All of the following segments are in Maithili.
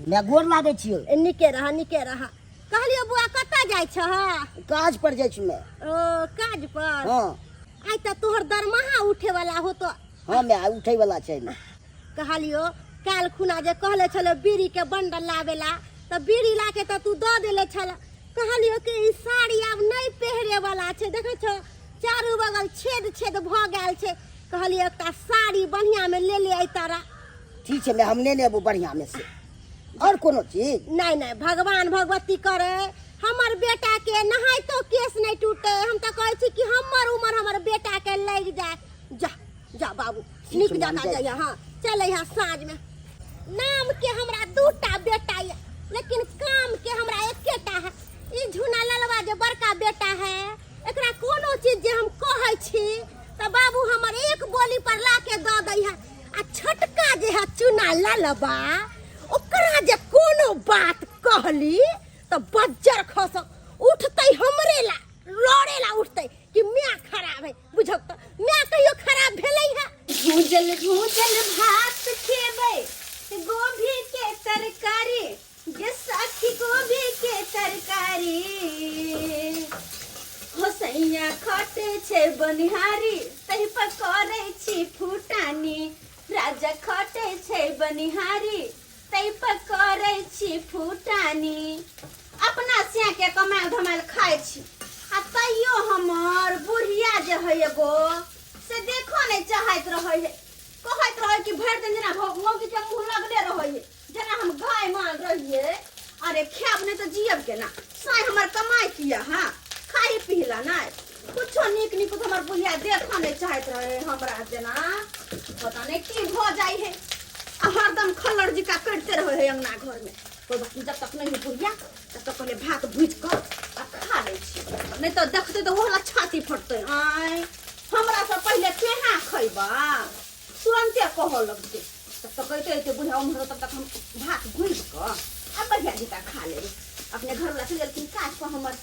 मैं गोर लागै छियै। नीके रह, नीके रह। कहलियो बुआ, कतऽ जाइ छह? काज पर जाइ छी मैं। ओ, काज पर? हाँ। आइ तऽ तोहर दरमाहा उठे वाला हो तो। हाँ मैं, आइ उठै वाला छै मैं। कहलियो, काल्हि खुना जे कहले छलो बीड़ी के बंडल लाबेला, तऽ बीड़ी ला के तऽ तू दऽ देले छल। कहलियो कि ई साड़ी आब नहि पहिरे वाला छै, देखै छो चारू बगल छेद छेद भऽ गेल छै। कहलियो एकटा साड़ी बढ़िया में ले ले तारा। ठीक छै मैं, हम लेने अबू बढ़िया में से। और कोनो चीज? नहीं नहीं, भगवान भगवती करे हमर बेटा के नहाइतो केस नहीं टूटे। हम तऽ कहै छी कि हमर उमर हमर बेटा के लागि जाए। जा जा बाबू, नीक छै, जकाँ हम जाइ। जाइए। हाँ, चलै है साँझ में। नाम के हमरा दूटा बेटा ये, लेकिन काम के हमरा एकेटा है। ई झुना ललवा जे बड़का बेटा है, एकरा कोनो चीज जे हम कहै छी तऽ बाबू हमर एक बोली पर ला के दऽ दै है। आ छोटका जे है चुना ललबा, ओकरा जे कोनो बात कहली तऽ बज्जर खस उठतै, हमरे ला लड़े ला उठतै कि माय खराब है। बुझक तऽ माय कहियो खराब भेलै है? भूजल भूजल भात खेबै, गोभी के तरकारी गे साखी, गोभी के तरकारी। हो सैया खटे छै बनिहारी, तहि पर करै छी फुटानी। राजा खटे छै बनिहारी, तहि पर करै छी फुटानी। अपना सिया के कमायल धमायल खाइ छी, आ तैयो हमर बुढ़िया जे है एगो, से देखो नहि चाहैत रहै है। कहैत रहै कि भरि दिन जेना मौगी के मुँह लगले रहै है, जेना हम गाय माल रहिए। अरे खायब नहि तऽ जियब केना? साँय हमर कमाइ किया? हाँ, खाही पीला नहि कुछो नीक नीक। हमर बुढ़िया देखऽ नहि चाहैत रहे हमरा, जेना पता नहि की भऽ जाइ है, आ हरदम खल्लर जिका करिते रहे है अंगना घर में। कोई बात नहीं, जब तक नहीं है बुढ़िया तब तक पहले भात भूजि कऽ आ खा लै छी, नहि तऽ देखतै तऽ ओहो छाती फटतै। आँय, हमरा से पहिले केना खैबा? तुरन्ते कहऽ लगतै। तब तक अइते अइते बुढ़िया उम्हर, तब तक हम भात भूजि कऽ आ बढ़िया जकाँ खा लेबै। अपने घरवला चलि गेलखिन काज पर हमर।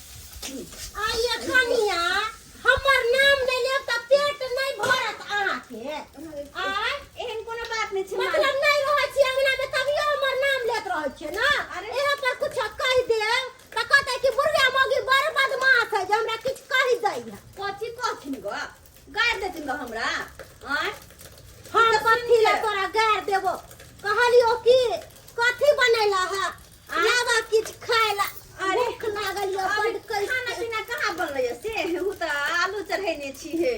आइए कनिया, हमर नाम नहि लेब तऽ पेट नहि भरत अहाँके? आय? एहन कोनो बात नहि छै। मतलब नहि रहै छी अंगना में तभियो हमर नाम लेत रहै छियै ने? अरे। एहे पर कुछ कहि देब तऽ कहतै कि बुढ़िया मौगी बड़ बदमाश है जे हमरा किछु कहि दै है। कथी कहथिन ग? गारि देथिन ग हमरा? आँय? हम कथी लए तोरा गारि देबो? कहलियो कि कथी बनेला है, लाबा किछु खाय ला। अरे, भूख लागल यऽ अभी बड्ड। कैस खाना पीना कहाँ बनलै से? उ तऽ आलू चढ़ेने छी हे,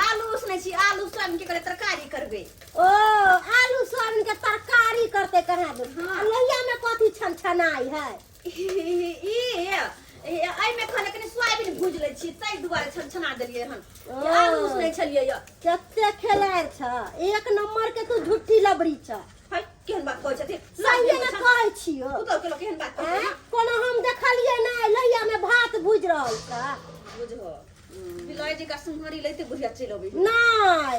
आलू उसने छी, आलू सोयाबीन के करे तरकारी करबै। ओ, आलू सोयाबीन के तरकारी करते कहाँ दे। हाँ। आ लोहिया में कथी छन छनाई है? ई एहिमे खाना कनि सोयाबीन भूजि लै छी, ताहि दुआरे छनछना देलियै हन। ओ। आलू उसने छलियै यऽ। कते खेलाड़ छ, एक नंबर के तू झूठी लबड़ी छ। है, केहन बात कहै छथिन? सहिए ने कहै छियो। पुतहु के लोक केहन बात कहै? आँय? कोनो हम देखलियै नहि लोहिया में भात भुजि रहल छ। बुझहो, बिलाइ जकाँ सुनहरी लैते बुढ़िया चलि अबै। नहि,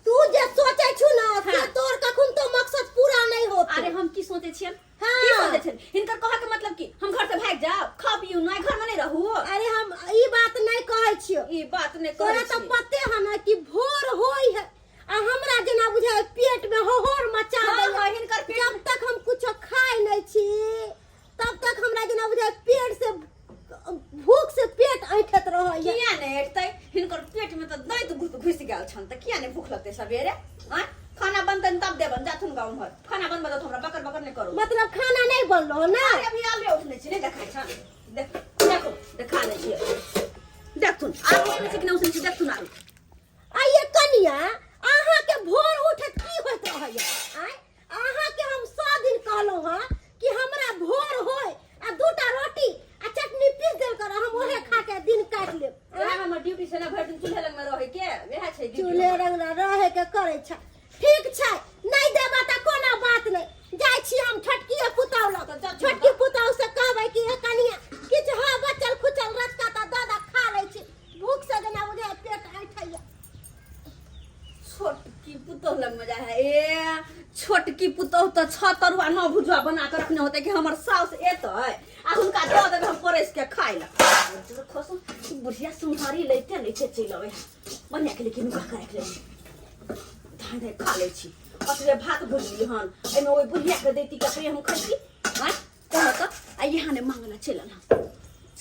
तू जे सोचै छु ना से हाँ। तोर कखन तो मकसद पूरा नहीं होते। अरे, हम की सोचै छियन? हाँ। की सोचै छियन? हिनकर कहऽ के मतलब की हम घर से भागि जाउ, खा पियू नहि, घर में नहि रहू? अरे, हम ई बात नहीं कहै छियो। ई बात नहि तोरा कहै तो छी। पते है ना कि भोर होई है आ हमरा जेना बुझाय पेट में होहोर मचा हाँ, दैया। हाँ, हिनकर पेट जब तक हम कुछो खाय नहीं छी तब तक हमरा जेना बुझाय पेट से भूख से पेट ऐंठत रहैया। किया नहि ऐंठतै? हिनकर पेट में तऽ दैत घुस घुसि गेल छनि, तऽ किया नहि भूख लगतै सवेरे? आँय, खाना बनतनि तब देबनि। जाथुन गा उम्हर, खाना बनबऽ दथुन हमरा, बकर बकर नहि करू। मतलब खाना नहीं बनलो ना? अरे, अभी आलू उसने छी, नहीं देखाइ छन? देख, देखो, देखा दै छियै, देखथुन आलू उसने छी कि नहि उसने छी, देखथुन आलू। आइए कनिया, अहाँ के भोर उठत की होइत रहैया? आँय, अहाँ के हम 100 दिन कहलहुँ हँ कि हमरा भोर होय आ दूटा रोटी आ चटनी पीस देल कर, हम ओहे खा के दिन काटि लेब। वएह हमर ड्यूटी छै ने, भरि दिन चूल्हे लग में रहै के वएह छै ड्यूटी चूल्हे हमर। रंग रहे के करै छै। ठीक छै, नहि देबा तऽ कोनो बात नहि, जाइ छी हम छोटकी पुतहु लग। तऽ जा। छोटकी पुतहु से कहबै कि हे कनिया, किछु हँ बचल खुचल रचका तऽ दऽ दऽ, खा लै छी, भूख से जेना बुझाय पेट ऐठैया। छोटकी पुतोह लग में जाय है। ए छोटकी पुतोह तऽ 6 तरुआ 9 भुजुआ बना के रखने होते कि हमर साउस एतै आ हुनका दऽ देबै हम परसि के खाय लए। खसु, बुढ़िया सुनहारी लैते लैते चलि अबै है। बढ़िया के लेकिन नुका के राखि लै छी, धान धान खा लै छी। असले भात भुजली हन एहिमे ओहि बुढ़िया के दैती ककरे हम खैती आँय कह तऽ आ यहाँ ने मांगला चलल हन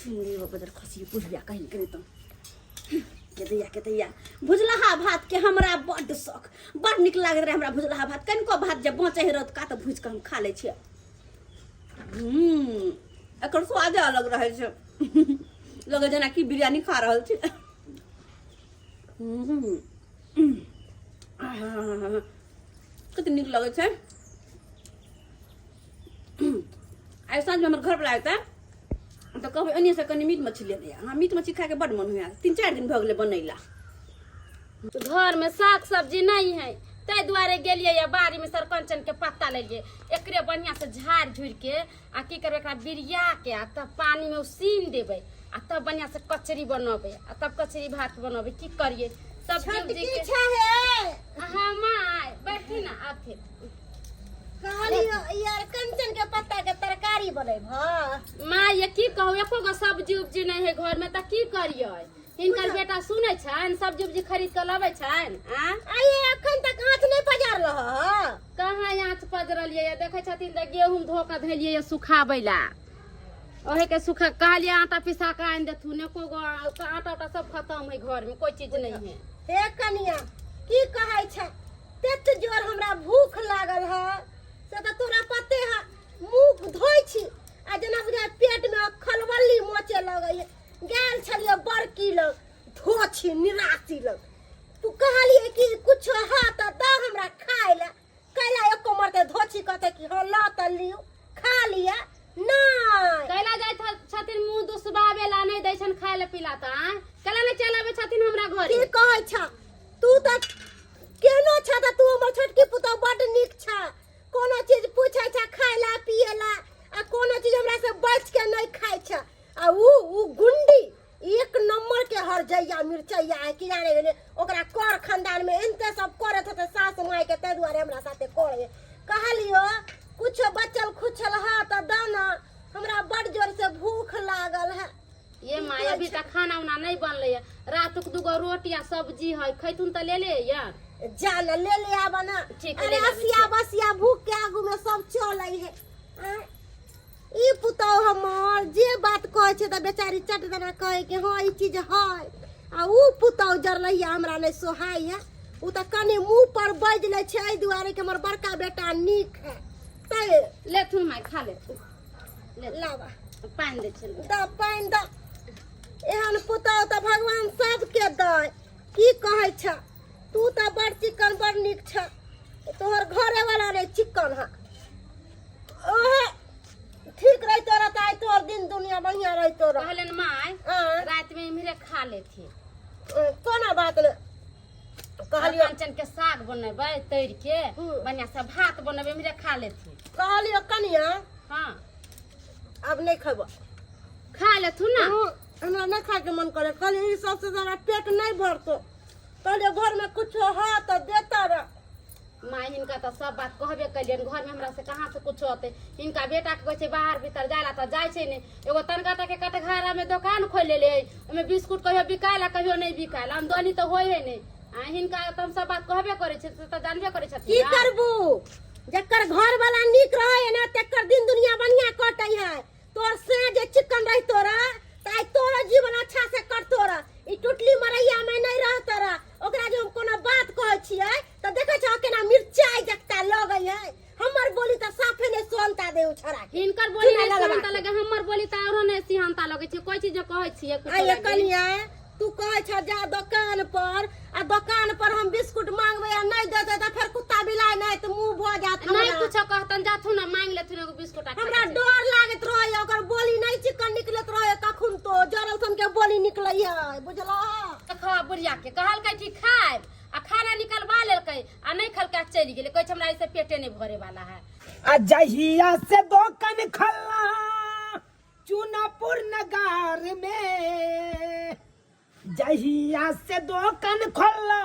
सुन लियो बदर खसी बुढ़िया कहीं के नहीं तो के दैया के दैया भुजलहा भात के हमरा बड्ड शौक बड्ड नीक लागैत रहे हमरा भुजलहा भात कनिको भात जब बचै है रतुका तऽ भुजि कऽ हम खा लै छियै एकर स्वादे अलग रहै छै लगै जेना कि बिरयानी खा रहल छी कते नीक लगै छै आइ साँझमे हमर घरवला एतै तऽ कहबै एन्नेसँ कनि मीट मछली लेने आ। हमरा मीट मछली खायके बड्ड मन होइए 3-4 दिन भऽ गेलै बनैला घर में साग सब्जी नहीं है ताहि दुआरे गेलियै या बाड़ी में सरकंचन के पत्ता लेलियै एकरे बढ़िया से झाड़ झुड़ के आ की करबै एकरा बिरिया के आ तब पानी में उसीन देबै आ तब बढ़िया से कचरी बनबै आ तब कचरी भात बनबै की करियै सब्जी उब्जी छोटकी के छै हे हाँ माय बैठी ना आथे कहलियो यार कंचन के पत्ता के तरकारी बनेब माँ ये की कहू एको गो सब्जी उब्जी नहीं है घर में तऽ की करियै हिनकर बेटा सुनै छनि सब्जी उब्जी खरीद कऽ लबै छनि आ आइए अखन तक आँच नहि पजारल ह कहाँ आँच पजरलियै ये देखै छथिन तऽ गेहूँ धो कऽ धैलियै ये सुखाबै ला ओहे के सुखा कहलियै आटा पिसा कऽ आनि देथुन एको गो आटा उटा सब खतम है घर में कोई चीज नहीं है हे कनिया की कहै छै तेत जोर हमरा भूख लागल है से तऽ तोरा पते है मुँह धोइ छी आ जेना बुझाय पेट में खलबल्ली मचे लगै है गेल छलियै बड़की लग धोछी निराशी लग तू कहलियै कि कुछ है तऽ दऽ हमरा खाय लए कैला एको मरते धोछी कहते कि हाँ लऽ तऽ लियौ खा लिअ नहि कैला जाइ छथिन मुँह दुसबाबे ला नहि दै छनि खाय ला पीला तऽ आँय कैला नहि चलि अबै छथिन हमरा की घरे कहै छ तू तऽ केहनो छ तऽ तू हमर छोटकी पुतहु बड्ड नीक छ कोनो चीज पूछै छ खाय ला पिए ला आ कोनो चीज हमरा से बच के नहि खाय छ आ ऊ ऊ गुंडी एक नंबर के हरजैया मिरचैया है कि जाने गेलै ओकरा कर खानदान में एनते सब करत होते सास माय के ताहि दुआरे हमरा साथे करे कहलियो कुछो बचल खुचल है तऽ दऽ न हमरा बड़ जोर से भूख लागल है ये माय अभी तक खाना उना नहीं बनले है रातुक दूगो रोटी आ सब्जी है खैतुन तऽ ले ले यार जा न ले ले आब न ठीक है, अरे ले लाबै असिया बसिया भूख के आगू में सब चलै है आँय? ई पुतहु हमर जे बात कहै छै तऽ बेचारी चट दना कहै कि हँ ई चीज है आ ऊ पुतहु जरलैया हमरा नहि सोहाइ है ऊ तऽ कनि मुँह पर बाजि लै छै एहि दुआरे कि हमर बड़का बेटा नीक है तै लेथुन माय खा लेथुन ले लाबा पानि दै छियनि दऽ पानि दऽ एहन पुतहु तऽ भगवान सबके दै की कहै छ तू तऽ बड़ चिक्कन बड़ नीक छ तोहर घरेवाला नहि चिक्कन है ओहे ठीक रहितो रह तऽ आइ तोहर दिन दुनिया बढ़िया रहितो रह कहलनि माय आँय, राति में इम्हरे खा लेथिन कोनो बात नहि कहलियो कंचन के साग बनेबै तैर के बढ़िया से भात बनेबै इम्हरे खा लेथिन कहलियो कनिया हाँ आब नहि खेबो खा लेथुन ना हमरा नहि खायके मन करे कहलियै ई सबसे हमरा पेट नहि भरतो कहलियै घरमे कुछो है तऽ देता रह माँ हिनका तऽ सब बात कहबे कलियनि घरमे हमरा से कहाँ से कुछो होतै हिनका बेटाके कहै छै बाहर भीतर जाय ला तऽ जाइ छै नहि एगो तनका टाके कटघरामे दोकान खोलि लेले ओहिमे बिस्कुट कहियो बिकायल आ कहियो नहि बिकायल आमदनी तऽ होइ है नहि आ हिनका तऽ हम सब बात कहबे करै छियै से तऽ जानबे करै की छथिन ना। करबू जकर घर वाला नीक रहे है ना तकर दिन दुनिया बढ़िया कटे है तोर से जे चिकन रही तोरा त आइ तोरो जीवन अच्छा से कटतो रह ई टुटली मरैया में नहीं रहत रह ओकरा जे हम कोनो बात कहै छियै त देखै छह केना मिरचाई जकता लगै है हमर बोली त साफे नहीं सुनता दे उ छड़ा के हिनकर बोली चुना नहि ललबा सिहन्ता लगे हमर बोली तऽ आरो नहि सिहन्ता लगै छै कोइ चीज जे कहै छियै कुछो आइए लागी। कनिया तू कहै छ जा दोकान पर आ दोकान पर हम बिस्कुट मांगबै आ नहि देतै तऽ फेर कुत्ता बिलाइ नहि तऽ मुंह भऽ जायत नहि हमरा। कुछो कहतन जाथुन ना मांगि लेथुन एगो बिस्कुट आ खा हमरा लेथुन। डर लागैत रहैए ओकर बोली नहि चिकन निकलैत रहैए कखन तो जरल सन के बोली निकलै है बुझलह देखो बुढ़िया के कहलकै कि खायब आ खाना निकलवा लेलकै आ नहि खेलकै आ चलि गेलै कहै छै हमरा एहिसँ पेटे नहि भरे वाला है आ जहिया से दोकान खल्ला चुनापुर नगर में जहिया से दोकान खोललो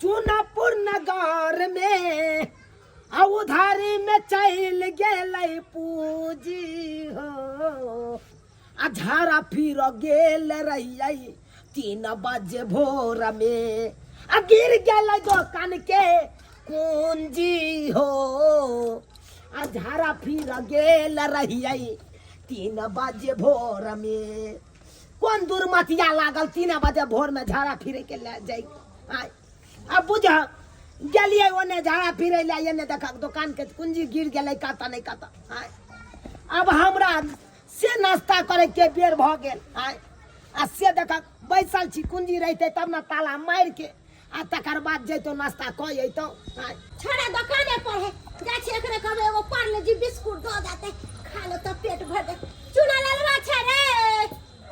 चुनापुर नगर में आ उधारी में चल गेलै पूजी हो आ झाड़ा फिर गेल रहियै 3 बजे भोर में आ गिर गेलै दोकान के कुंजी हो आ झाड़ा फिर गेल रहियै 3 बजे भोर में। कोन दुर्मतिया लागल 3 बजे भोर में झाड़ा फिरे के ले जाय आय? अब बुझ गेलियै ओने झाड़ा फिरे ले, एने देख दोकान के कुंजी गिर गेलै कतऽ नहि कतऽ आय। अब हमरा से नाश्ता करे के बेर भऽ गेल आय, आ से देख बैसल छी। कुंजी रहितै तब ने ताला मारि के आ तकर बाद जैतौ नाश्ता कऽ अयतौ आय। छोड़ा, दुकाने पर है, जाइ छी एकरे कहबै एगो पार्ले जी बिस्कुट दऽ देतै, खा लो तऽ पेट भर दे। चूना ललवा छै रे।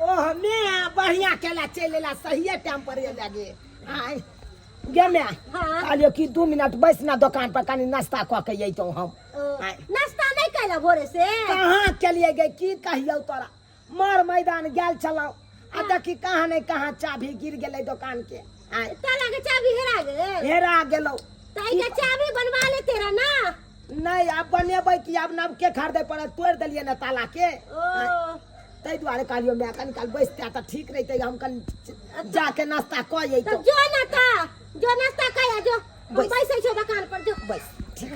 ओह मे, बढ़िया केला चलि एला, सहिए टाइम पर एला गे। आय गे मे। हाँ। कहलियौ कि 2 मिनट बैस ना दोकान पर, कनि नाश्ता कऽ के अयतौ हम। ओ, आय। नाश्ता नहि कैला भोरे से? कहाँ केलिए गे? की कहियौ तोरा, मर मैदान गेल छलहुँ आ देखी कहाँ नहि कहाँ चाभी गिर गेलै दोकान के आय। ताला के चाबी हेरा गेल? हेरा गेलौ। तऽ के चाबी बनवा ले तेरा ना। नहि, आब बनेबै कि आब नवके खरीदे पड़त, तोड़ि देलियै ने ताला के। ओ। ताहि दुआरे कहलियौ माय, कनि काल बैसते तऽ ठीक रहितै, हम कनि जाके नाश्ता कऽ तऽ अयतौ। जो ना, तऽ जो नाश्ता खाया जो, हम बैस। बैसै छौ दुकान पर, जो। बैस, ठीक।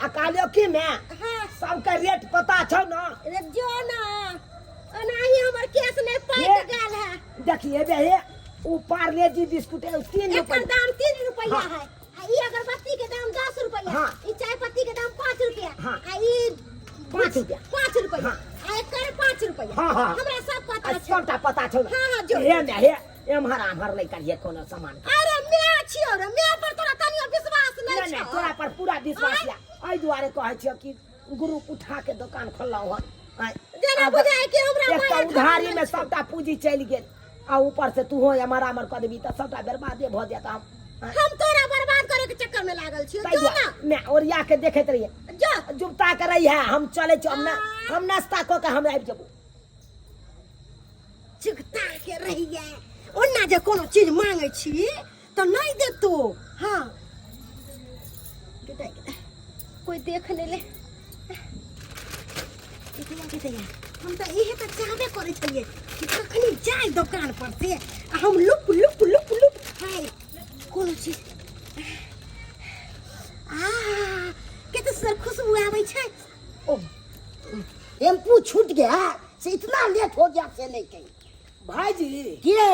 आ कहलियौ कि माय, हाँ। सबके रेट पता छौ ने? रे जो ना, ओनाही हमर केस नहि हे। पाकि गेल है। देखिए बे, हे ओ पार्ले जी बिस्कुट है, 3 एकर रुपया। दाम 3 रुपया हाँ। है, आ ई अगरबत्ती के दाम 10 रुपया। हाँ। ई चाय पत्ती के दाम 5 रुपया। हाँ। आ ई 5 रुपया। 5 रुपया। हाँ। आ एकर 5 रुपया। हाँ, हाँ। हमरा सब पता आ छै। सबटा पता छौ ने? हाँ, हाँ, जो। हे ने हे, एम्हर आम्हर नहि करिहे कोनो सामान के। अरे मैं छियौ रे, मैं पर तोरा तनियो विश्वास नहि नहि नहि छौ? तोरा पर पूरा विश्वास आँय? या, एहि दुआरे कहै छियौ कि ग्रुप उठा के दोकान खोललहुँ हन आँय। जेना आब बुझाय कि हमरा एक तऽ माया उधारी खत्म में सबटा पूंजी चलि गेल आ ऊपर से तूहो एम्हर आम्हर कऽ देबही तऽ सबटा बर्बादे भऽ जायत हम आँय। हम तोरा बर्बाद करे के चक्कर में लागल छियौ? ताहि जो ना। दुआरे मैं ओरिया के देखैत रहियै। जो। जुगता के रही है, हम चलै छी, हम ना हम नाश्ता कऽ के हम आबि जेबो। चुकता के रहिए, ओना जे कोनो चीज मांगे छी तऽ नहि देतो। हाँ गेदै, गेदै, कोई देख नहि ले। गेदैया, गेदैया, हम तऽ इहे तऽ चाहबे करै छलियै कि कखनी जाय दोकान पर से आ हम लुप लुप लुप लुप खाइ कोनो चीज। आ कते सुंदर खुशबू आबै छै। ओ टेम्पू छूट गया से इतना लेट हो गया से नहीं कहीं। भाईजी। के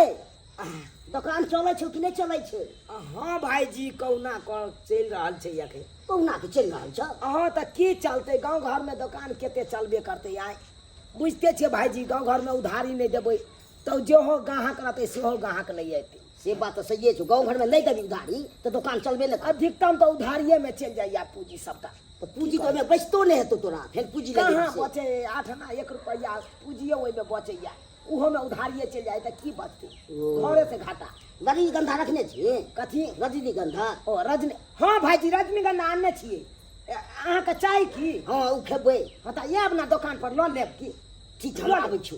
दोकान चलै छौ कि नहि चलै छै? हाँ भाईजी, कहुना कऽ चलि रहल छै अखन। कहुना के चलि रहल छौ? अहाँ तऽ की चलतै, गाँव घरमे दोकान कते चलबे करतै आइ? बुझिते छियै भाईजी, गाँव घरमे उधारी नहि देबै तऽ जेहो ग्राहक रहतै सेहो ग्राहक नहि अयतै। से बात तऽ सहिए छौ, गाँव घरमे नहि देबी उधारी तऽ दोकान चलबे नहि करतै। अधिकतम तऽ उधारिएमे चलि जाइए पूँजी सबटा। तऽ पूँजी तऽ ओहिमे बचितो नहि हेतौ तोरा, फेर पूँजी कहाँ लगेबही से। बचे? 8 आना 1 रुपैआ पूँजिए ओहिमे बचैया, ओहोमे उधारिए चलि जाइ तऽ की बचतै? ओ। घरे से घाटा। रजनीगंधा रखने छी? कथी? रजनीगंधा। ओ रजनी, हाँ भाईजी, रजनीगंधा आनने छियै। अहाँके चाही की? हँ, ओ खेबै। हाँ तऽ आयब ने दोकान पर, लऽ लेब की। ठीक छै, हम आबै छी।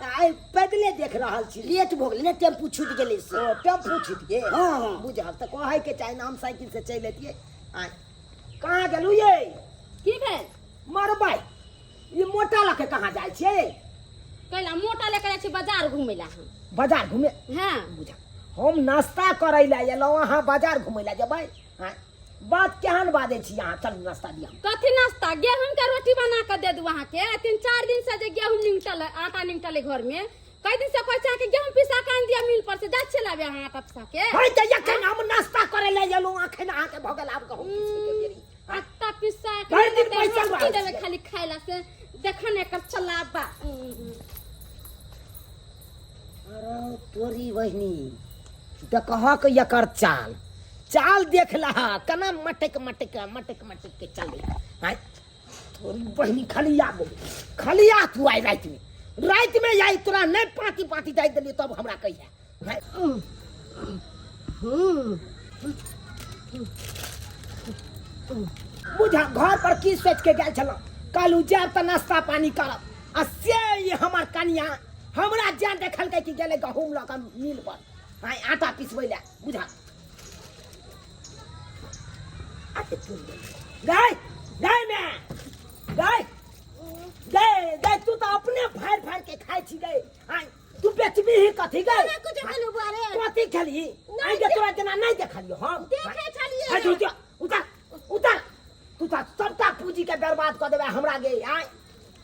आइ पैदले देख रहल छी। लेट भऽ गेलै ने, टेम्पू छूटि गेलै से। ओ टेम्पू छूटि गेल? हाँ, हाँ। बुझल तऽ कहैके चाही ने, हम साइकिल से चलि अतियै। आइ कहाँ गेलहुँ ये? की भेल? मरबै, ई मोटा लऽ के कहाँ जाइ छियै? कैला मोटा लेके जाइ छी बाजार घूमै ला हम। बाजार घूमे? हाँ। बुझल, हम नाश्ता करै लए एलहुँ, अहाँ बाजार घूमै लए जेबै? आँय, बात केहन बाजै छी अहाँ? चलू, नाश्ता दिअ। कथी नाश्ता? गेहूं के रोटी बना के दे दू अहाँके। 3-4 दिन से जे गेहूं निकटल है, आटा निकटल है घर में, कई दिन से कहै छै अहाँके गेहूं पिसा के आनि दिअ मिल पर से। जाइ छियै लाबे अहाँ आटा पिसा के? है तऽ एखन हम नाश्ता करै लए एलहुँ, अखन अहाँके भऽ गेल आब गहूम पीसै के बेरी। आटा पिसा के भरि दिन देतै, बैसल रोटी रहै देबै छियै। खाली खाय ला से। देख ने एकर चलाबा। अरे तोरी बहिनी, देखहक एकर चाल चाल, देख लह केना मटक मटक मटक मटक के चले। आँय तोरी बहिनी, खलिया खलिया, तू आइ रातिमे, रातिमे आई तोरा नहि पाँति पाँति दाइ देलियै तब हमरा कहिया। आँय, बुझा घर पर की सोच के गेल छलहुँ? कहलहुँ जायब तऽ नाश्ता पानी करब, आ से ई हमर कनिया हमरा जान देखलकै कि गेलै गहूम लऽ कऽ मिल पर आइ आटा पिसबै लए। बुझा गाय गाय में गाय गाय गाय, तू तऽ अपने फाड़ि फाड़ि के खाइ छी गै। आइ तू बेचबी ही कथी गै? हमरा कुछ खेलू बुआ रे। कथी खेलही? आइ जे तोरा जेना नहि देखलियौ हम। देखै छलियै। हट, उतर उतर। तऽ सबटा पूँजीके बर्बाद कऽ देबै हमरा गे। आँय,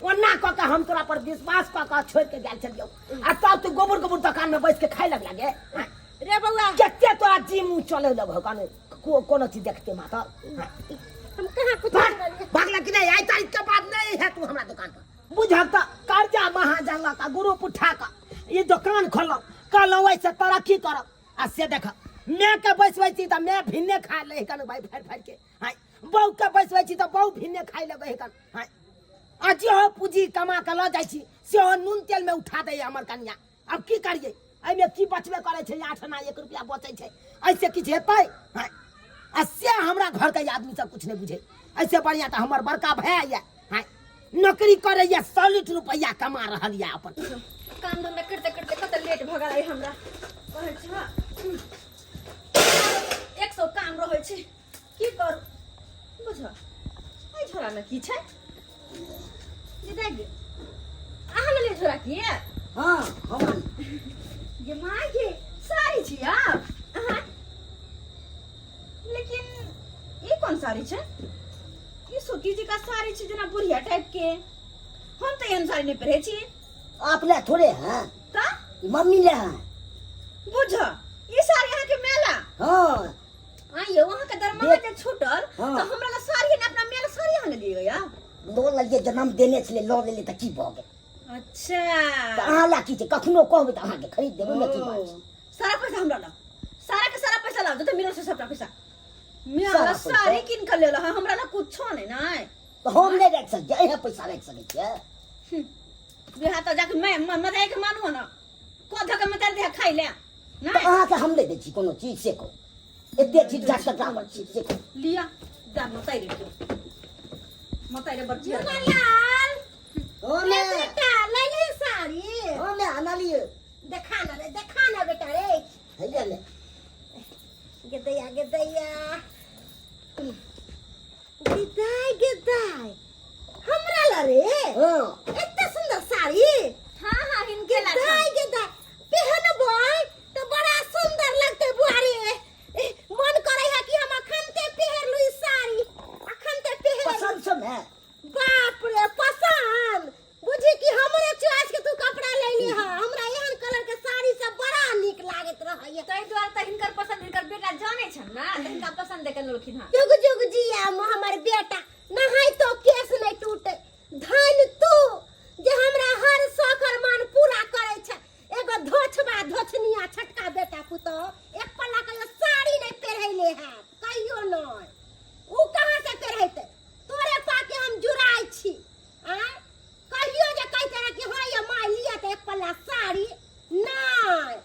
ओना कऽ के हम तोरा पर विश्वास कऽ के छोड़ि के गेल छलियौ आ तब तू गोबर गोबर दोकान में बैस के खाय लगला गे। आँय, रे बौआ, कते तोरा जी मुँह चले लगो कने कोनो चीज देखते माता। हम कहाँ कुछ भाग करलियै? भागला कि नहीं? आइ तारीख के बाद नहीं है तू हमरा दुकान पर। बुझल तऽ कर्जा महाजन लऽ कऽ ग्रुप उठा कऽ ई दोकान खोललहुँ, कहलहुँ एहिसँ तरक्की करब, आ से देख माय के बैसबै छी तऽ माय भिन्ने खा लै कन भाई फाड़ि फाड़ि के। हाँ, बहू के बैसबै छी तऽ बहू भिन्ने खाइ लगै कन। हाँ, आ जेहो पूँजी कमा कऽ लऽ जाइ छी सेहो नून तेलमे उठा दैए हमर कनिया। आब की करियै? एहिमे की बचबे करै छै? 8 आना 1 रुपया बचै छै, एहिसँ किछु हेतै? हाँ, आ से हमरा घरके आदमी सब किछु नहि बुझै। एहिसँ बढ़िआँ तऽ हमर बड़का भाय यऽ, हाँ, नौकरी करैए, सॉलिड रुपैआ कमा रहल यऽ अपन। काम धंधा करते करते कते लेट भऽ गेलै हमरा। कहै छी हँ, 100 काम रहै छै, की करू? बुझ एहि झोरामे की छै? दीदी, अहाँ लेलियै झोरा की? हाँ, हम। गे माय गे, साड़ी छी आप अहाँ? लेकिन ई कोन साड़ी छै? ई सूती जी का साड़ी छै, जेना बुढ़िया टाइप के। हम तऽ एहन साड़ी नहि पहिरै छी। आप ले थोड़े हैं। का? ई मम्मी ले हैं। बुझ ई साड़ी अहाँके मेला? हाँ। आइयो अहाँके दरमाहा जे छूटल हाँ। तऽ हमरा ला साड़ी ने, अपना मेला साड़ी अहाँ लेलियै या? लऽ लेलियै, जन्म देने छलै, लऽ लेलियै तऽ की भऽ गेल? अच्छा। तऽ अहाँ ला की छै? कखनो कहबै तऽ अहाँके खरीद देबै ने, की बात छै? सारा पैसा हमरा ला, सारा के सारा पैसा लाओ, जते मिलल से सबटा पैसा। मेला सारा पैसा? साड़ी कीन के लेलऽ हँ, हमरा ला कुछो नहि। नहि तऽ हम नहि राखि सकै छियै? अहाँ पैसा राखि सकै छियै? बिहार तऽ जाके मैं मजाक के मानू ना, को धके मचार दे खाइ ले। तऽ नहि अहाँके हम नहि दै छी कोनो चीज, से कहू। एते चीज जा टकराबर छी, से कहू। लिया दा मताई रे, मताई रे बच्ची। लाल। ओ रे मैं बेटा, लैली साड़ी? ओ मैं अनलियै। देखा ना रे, देखा ना बेटा रे। हैया ले। गेदैया गेदैया गेदाय गेदाय, हमरा ला रे? हाँ। एते सुंदर साड़ी? हाँ हाँ, हिनके ला। गेदाय गेदाय, पहनबै तऽ बड़ा सुंदर लगतै बुआरे। मन करे है कि हम अखन ते पहिर लू ई साड़ी, अखन ते पहिर लू। पसंद सब है? बाप रे, पसंद! बुझी कि हमरे चॉइस के तू कपड़ा लेली हा। हमरा एहन कलर के साड़ी सब बड़ा नीक लागैत रहैया। ताहि दुआरे तऽ हिनकर पसंद हिनकर बेटा जानै छन ना, तऽ हिनका पसंद के लेलखिन हँ। जुग जुग जिया हमर बेटा, नहाय तो केस नहीं टूटे। धन तू जे हमरा हर शौक अरमान पूरा करे छै। एगो धोछबा धोछनिया छटका बेटा पुतोह एक पल्ला कहियो साड़ी नहीं पहिरैले है, कहियो नहीं। उ कहाँ से पहिरैते? तोरे पाके हम जुड़ाइ छी। आँय, कहियो जे कहिते रहे कि हाँ ये माय लिअ तऽ एक पल्ला साड़ी, नहि।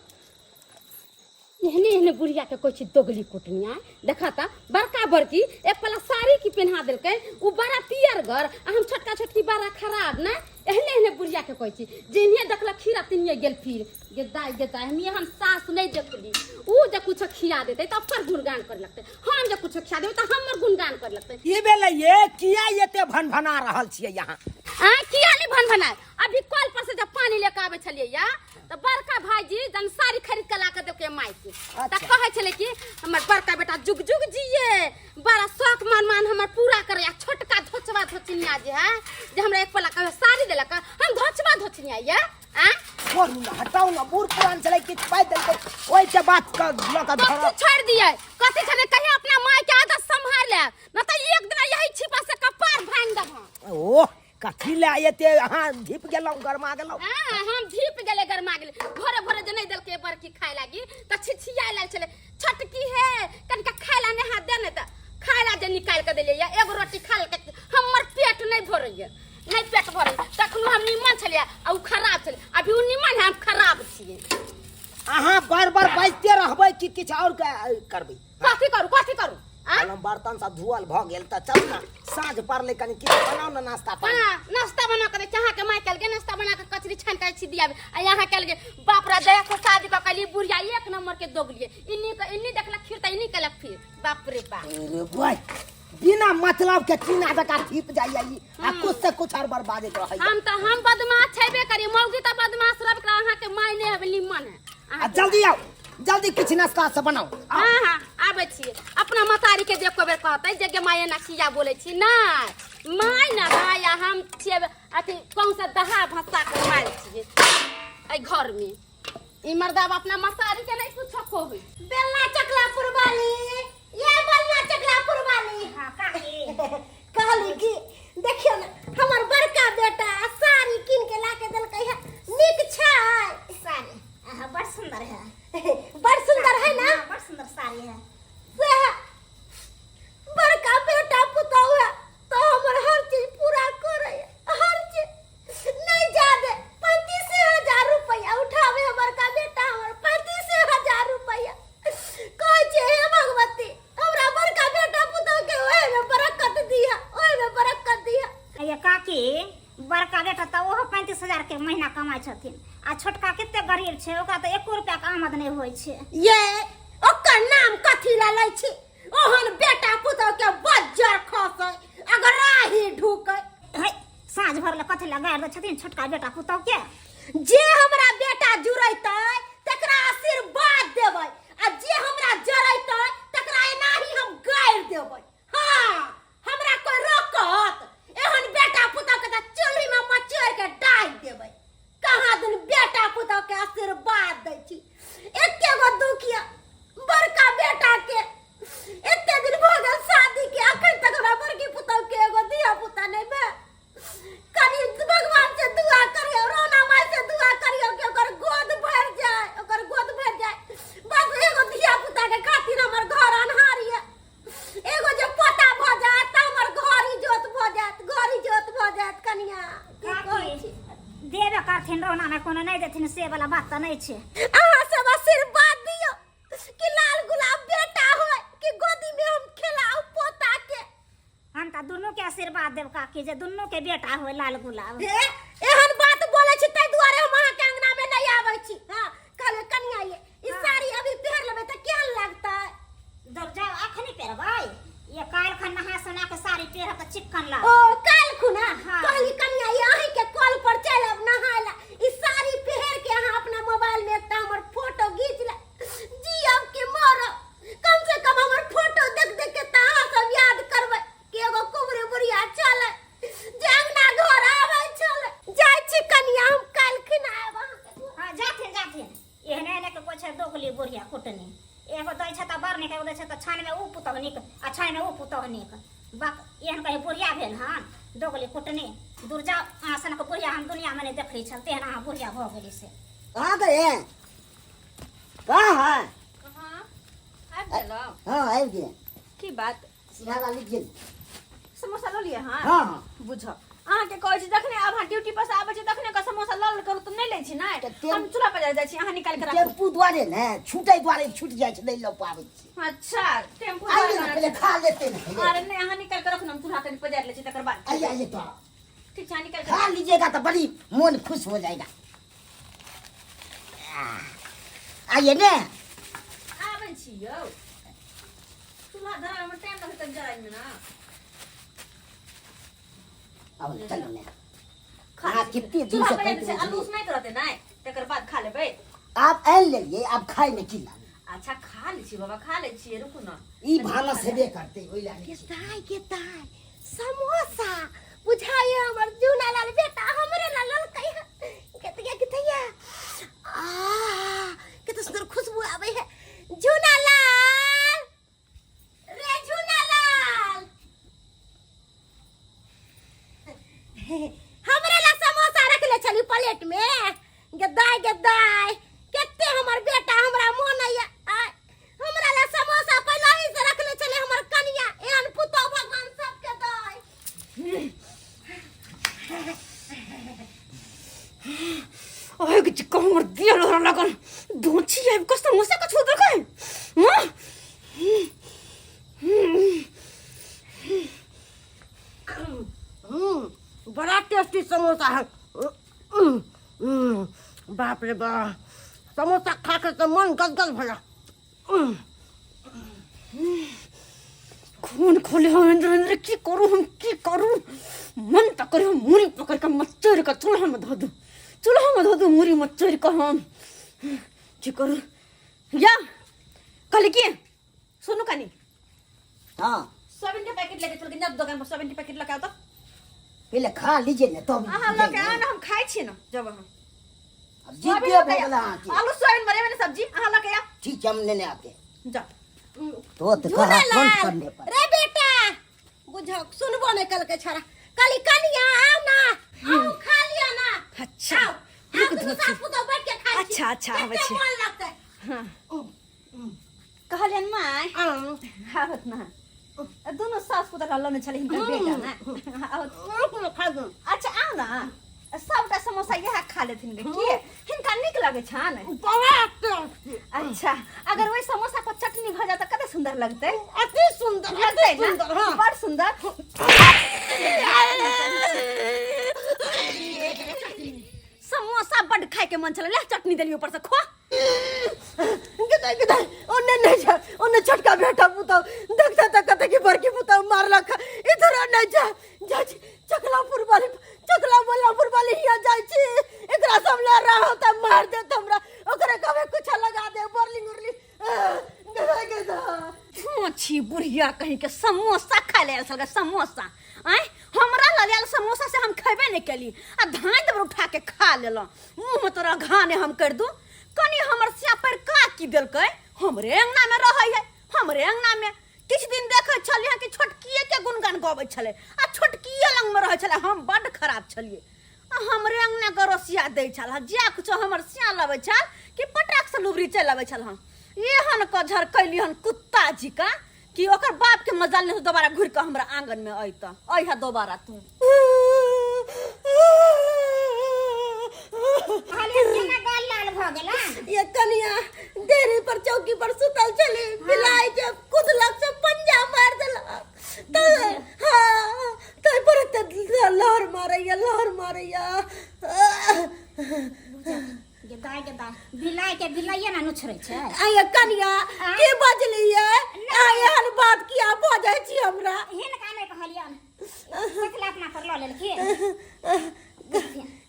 एहने एहने बुढ़िया के कहै छी दोगली कुटनिया। देखा ता बड़का बड़की एक पल्ला साड़ी की पेन्हा देलकै, उ बड़ा पियरगर आ हम छोटका छोटकी बड़ा खराब ने। एहने एहने बुढ़िया के कहै छी जिन्हे देखलक खीरा तिन्हे गेल फिर। गे दाइ गे दाइ, हम एहन सास नहि देखली। उ जे कुछो खिया देतै तऽ ओकर गुणगान करे लगतै, हम जे कुछो खिया देबै तऽ हमर गुणगान करे लगतै। की भेलै ये? किया एते भनभना रहल छियै यहाँ? आ किया नहि भनभनाय? अभी कल पर से जब पानी लेके आबै छलियै या तऽ बड़का भाईजी जन साड़ी खरीद के ला के देलकै माय के, तऽ कहै छलै कि हमर बड़का बेटा जुग जुग जिए, बड़ा शौक मान मान हमर पूरा करे, आ छोटका धोचवा धोचनिया जे है जे हमरा एक पल्ला कहियो साड़ी देलक, हम धोचवा धोचनिया ये आ छोड़ू ने, हटाउ ने, बूढ़ पुरान छलै, किछु पाइ देलकै ओहिके बात के लऽ कऽ धरऽ। कथी छोड़ि दियै? कथी छोड़ि दियै? कहियो अपना माय के आदत सम्हारि लेब न तऽ एक दिना यही छिपा से कपार भांगि देब। ओह, कथी लए एते अहाँ धीप गेलहुँ, गरमा गेलहुँ? हाँ, हम धीप गेलै, गरमा गेलै। भोरे भोरे जे नहि देलकै बड़की खाय लागी तऽ छिछिया लाग छलै, छोटकी हे कनिका खाय ला नहि हाथ दे ने, तऽ खाय ला जे निकालि कऽ देलियै एगो रोटी खा लेलकै, हमर पेट नहि भरैया, नहि पेट भरैया। तखनो हम निमन छलियै आ उ खराब छलै, अभी उ निमन है, हम खराब छियै। अहाँ बार बार बाजिते रहबै कि किछु आओर करबै? कथी करू, कथी करू? आँ? कहलहुँ बर्तन सब धोअल भऽ गेल तऽ चलू ने, साँझ पड़लै, कनि किछु बनाउ ने नाश्ता पानी। हाँ, नाश्ता बना के दै छी अहाँके माय कहलकै नाश्ता बना के कचरी छानि के छी दियाबे, आ यहाँ कहलकै बाप रे दया से शादी कऽ कहली बुढ़िया एक नंबर के दोगलिए, इन्नी के इन्नी देखलक खीर तऽ इन्नी केलक फिर, बाप रे बाप। अरे भाई, बिना मतलब के चीना जकाँ धीप जाइया ई आ कुछ से कुछ और बर्बादित रहैया। हम तऽ हम बदमाश छेबे करी, मौगी तऽ बदमाश रहबे करी, अहाँके माय नहि हेबै निमन है। आ जल्दी आउ, जल्दी किछु नाश्ता सब बनाउ। हाँ हाँ आबै छियै अपना मतारी के जे एको बेर कहतै जे गे माय एना किया बोलै छी नहि माय ने रहै आ हम छियै अथी कहूँ से दहा भसा के मारि छियै एहि घरमे ई मर्दाबा अपना मसारी के नहीं कुछो कहै बेलना चकला पुरवाली ये बेलना चकला पुरवाली हाँ काकी कहली कि देखियो ना हमर बड़का बेटा साड़ी कीन के ला के देलकै है नीक छै साड़ी हाँ बड़ सुंदर है बड़ सुंदर है ना हाँ, बड़ सुंदर साड़ी है से बड़का बेटा पुतहु है तो हमर हर चीज पूरा करे हर चीज नहीं जादे 35,000 रुपया उठावे है बड़का बेटा हमर 35,000 रुपया कहै छै हे भगवती हमरा बड़का बेटा पुतहु के ओहे में बरकत दिया ओहे में बरकत दिया ये काकी बड़का बेटा तऽ ओहो 35,000 के महीना कमाइ छथिन आ छोटका कते गरीब छै ओकरा तऽ एको रुपया के आमद नहि होइ छै ये ओकर नाम कथी ला लै छी ओहन बेटा पुतहु के बज्जर खसै अगर राही ढुकै है साँझ भर लए कथी लए गारि दै छथिन छोटका बेटा पुतहु के जे हमरा बेटा जुड़ैतै तकरा आशीर्वाद देबै आ जे हमरा जरैतै तकरा एनाही हम गारि देबै हाँ हमरा कोई रोकत एहन बेटा पुतहु के तऽ चूल्ही में मचोड़ के डाहि देबै कहाँ दिन बेटा पुतहु के आशीर्वाद दै छी एके गो दुख यऽ बड़का बेटा के एते दिन भऽ गेल शादी के अखन तक हमरा बड़की पुतहु के एगो धिया पुता नहि भेल कनि भगवान से दुआ करियौ रोना माय से दुआ करियौ कि ओकर गोद भरि जाय ओकर गोद भरि जाय बस एगो धिया पुता के खातिर हमर घर अन्हार यऽ एगो जे पोता भऽ जायत तऽ हमर घर इजोत भऽ जायत घर इजोत भऽ जायत कनिया की कहै छी देबे करथिन रोना में कोनो नहि देथिन से वाला बात तऽ नहि छै अहाँ सब आशीर्वाद दियौ कि लाल गुलाब बेटा होय कि गोदी में हम खेलाऊ पोता के हम तऽ दुनू के आशीर्वाद देब काकी जे दुनू के बेटा होय लाल गुलाब हे एहन बात बोलै छी ताहि दुआरे हम अहाँके अंगना में नहीं आबै छी हाँ कहले कनिया ये ई साड़ी अभी पहिर लेबै तऽ केहन लगतै जब जाओ अखनी पेरबै ये काल्हि खन नहा सोना के साड़ी पेरब तऽ चिक्कन लाग ओ काल्हि खुना हाँ। कहली कनिया ये अहीं के कल पर चलि आब नहाय ला ई साड़ी पहिर के अहाँ अपना मोबाइल में एकटा हमर फोटो घीच ले जियब कि मरब कम से कम हमर फोटो देख देख के तऽ अहाँ सब याद करबै कि एगो कुबरी बुढ़िया छलै जे अंगना घर आबै छलै जाइ छी कनिया हम काल्हि खिना आयब अहाँके घर। हाँ जाथिन जाथिन एहने एहने के कोइ छै दोगली बुढ़िया कुटनी एगो दै छै तऽ बड़ नीक एगो दै छै तऽ छानमे उ पुतहु नीक आ छानमे उ पुतहु नीक बक एहन कहीं बुढ़िया भेल हन दोगली कुटनी दूर जाओ अहाँ सनक बुढ़िया हम दुनियामे नहि देखै छल तेहन अहाँ बुढ़िया भऽ गेली से कहाँ गए हैं कहाँ है कहाँ आबि गेलहुँ हाँ आबि गेल की बात सीधा वाली गेल समोसा लऽ लिअ अहाँ हाँ हाँ बुझ अहाँके कहै छी जखने आब अहाँ ड्यूटी पर से आबै छी तखने के समोसा लऽ लेल करू तऽ नहि लै छी ने तऽ तेल- हम चूल्हा पर जाइ छी अहाँ निकालि के राखू टेम्पू द्वारे ने छूटे द्वारे छूट जाइ छै नहि लऽ पाबै छी अच्छा टेम्पू आइए ना पहले खा लेते ना पहले अरे नहि अहाँ निकालि के राखू ने हम चूल्हा कनि पजारि लै छी तकर बाद आइए आइए तो ठीक छै अहाँ निकालि के खा लीजिएगा तो बड़ी मन खुश हो जाएगा आइए ने आबै छी यौ चूल्हा धराबैमे टाइम लगतै जराइमे ने अब चलो ने खा हाँ, लै छी। कितने दिन चूल्हा से पजारि दै खाइत छै आलू उसनाइत रहतै नहि तकर बाद खा लेबै आप आनि लेलिए आप खाय में की लागे अच्छा खा लै छी बाबा खा लै छियै रुकू ने ई भानस हेबे करतै ओहि लए के दाय के दाय समोसा बुझाइए हमर जूना लाल बेटा हमरे ला ललकै है केतिया केतिया आ कते सुंदर खुशबू आबै है जूना लाल रे जूना लाल हमरे ला समोसा रखले छली प्लेट में गदाय गदाय कते हमर बेटा हमरा मोन आया हमरा ला समोसा पहले ही से रखले छले हमर कनिया एहन पुतो भगवान सबके दय ओए के चिक्का हमर दिया लोरा लगल दोची आबि कऽ समोसा के छू देलकै हँ? बड़ा टेस्टी समोसा है बाप रे बाप समोसा खा के तो मन गदगद भला खून खोले हम इंद्र इंद्र की करूँ हम की करूँ मन तो करे हम मुरी पकड़ के मचोर के चूल्हा में धो दूँ चूल्हा में धो दूँ मुरी मचोर के हम की करूँ या कहली की सुनू कनी। हाँ। सोयाबीन के पैकेट लेके चल के जब दुकान पर सोयाबीन के पैकेट लके आओ तो। पहले खा लीजिए ना तब। अहाँ लके आओ ना, हम खाइ छी ना जब अहाँ। अब जीत सोयाबीन गया लके भोगला आओ। अहाँ के। आलू सोयाबीन बनेबै ने सब्जी, अहाँ लके आओ। ठीक है, हम लेने आते हैं। जा। तो तो कहा झूलालाल, फोन करने पर। रे बेटा बुझो सुनबो नहीं कल के छड़ा कली कनिया आओ ना, आओ खा लिया ना। अच्छा। आओ, रुक आओ, दुनू धोती। सास पुतोह बैठ के खाइ छी। अच्छा, अच्छा, आबै कते छी। मोन लगतै। हाँ। कहलियन माय आवत ना, दुनू सास पुतोह रहलो ने छलै हिनकर बेटा ना आवत। अच्छा आओ ना, सबटा समोसा इएह खा लेथिन गे, की हिनका नीक लगै छनि? अच्छा, अगर ओहि समोसा पर चटनी भऽ जाय तऽ कते सुंदर लगतै। अति सुंदर लगतै अति ना? सुंदर, हाँ। बड़ सुंदर। समोसा बड खाय के मन छलै, ले चटनी देलियै ऊपर से खो। गदाई गदाई ओने नहीं जा, ओने छोटका बेटा पुतौ देखते त कते की बड़की पुतौ मारलक, इधर नहीं जा, जा छी चकलापुर वाली, चकला बोलापुर वाली हिया जाय छी, एकरा सब ले रहो त मार देत हमरा, ओकरे कहबे कुछ लगा दे बोरलिंग उरलिंग। गदाई गदाई छी बुढ़िया कहीं के समोसा खाय ले आयल छलकै समोसा, आँय हमरा लग आयल समोसा से हम खेबे नहीं केली आ धाँइ देबर उठा के खा लेलहुँ, मुँह में तोरा घाने हम कर दू। कनी हमर सिया पर का की देलकै, हमरे अंगना में रहै है, हमरे अंगना में किछु दिन देखै छलियै कि छोटकिए के गुणगान गबै छलै आ छोटकिए लग में रहै छलै, हम बड्ड खराब छलियै आ हमरे अंगना के रसिया दै छल, जे कुछो हमर सिया लबै छल कि पटाक से लुबरी चलि अबै छल। हम एहन क झरकैली हन कुत्ता जिका कि ओकर बाप के मजाल नहीं दोबारा घुरि कऽ हमरा आंगन में अयत, अइह दोबारा तू। कहलियै केना गाल लाल भऽ गेलन? ये कनिया देरी पर चौकी पर सुतल छली, बिलाई के कुदलक से पंजा मार देलक त हाँ तै पर त लहर मारैया, लहर मारैया। गे दाय गे दाय, बिलाइ के बिलाइये ना नुछरै छै। आय कनिया की बजलियै, आय एहन बात किया बजै छी हमरा? हिनका नहि कहलियन, कथी अपना पर लऽ लेलखिन।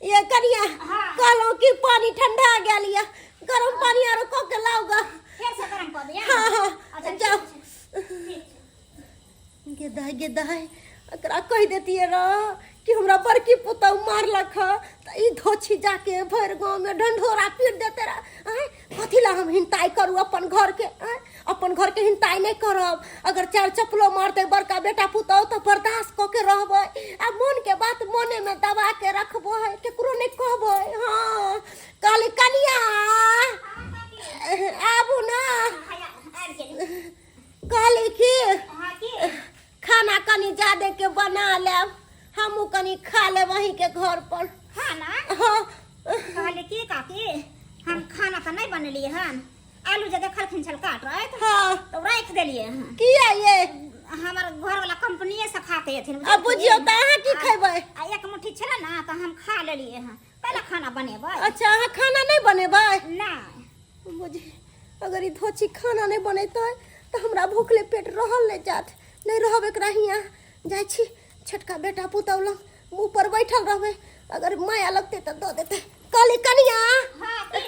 ये कनिया हाँ। कहलहुँ कि पानी ठंडा गेल ये, गरम पानी आरो कऽ के लाउ गा। फेर से गरम कऽ दिअ? हाँ, हाँ, अच्छा, जाउ। ठीक छै, ठीक छै। गे दाय गे दाय, एकरा कहि देतियै रह कि हमरा बड़की पुतहु मारलक हँ तऽ ई धोछी जाके भरि गाँवमे ढंढोरा पीट देते रह। आँय कथी लए हम हिनताइ करू अपन घरके? आँय अपन घरके हिनताइ नहि करब, अगर चारि चप्पलो मारतै बड़का बेटा पुतहु तऽ बर्दाश्त कऽ के रहबै आ मोनके बात मोनेमे दबा के रखबै, केकरो नहि कहबै। हाँ कहली कनिया आबू ना। आबि गेली। कहली कि हाँ की खाना कनी जादे के बना लेब, हमहूँ कनी खा लेब अहीं के घर पर। खाना? हाँ। कहली की काकी हम खाना तऽ नहि बनेलियै हन, आलू जे देखलखिन छल काटैत हाँ तऽ राखि देलियै हन। किया ये? हमर घरवाला कंपनीये से खा के एथिन। आ बुझियौ तऽ अहाँ की खेबै? आ एक मुट्ठी छलै ने तऽ हम खा लेलियै हन, पहिले खाना बनेबै। अच्छा अहाँ खाना नहि बनेबै? नहि। बुझी अगर ई धोची खाना नहि बनेतै तऽ हमरा भूखले पेट रहल नहि जात, नहि रहब एकरा हियाँ। जाइ छी छोटका बेटा पुतहु लग, मुँह पर बैठल रहबै, अगर माया लगतै तऽ दऽ देतै। कहली कनिया हाँ की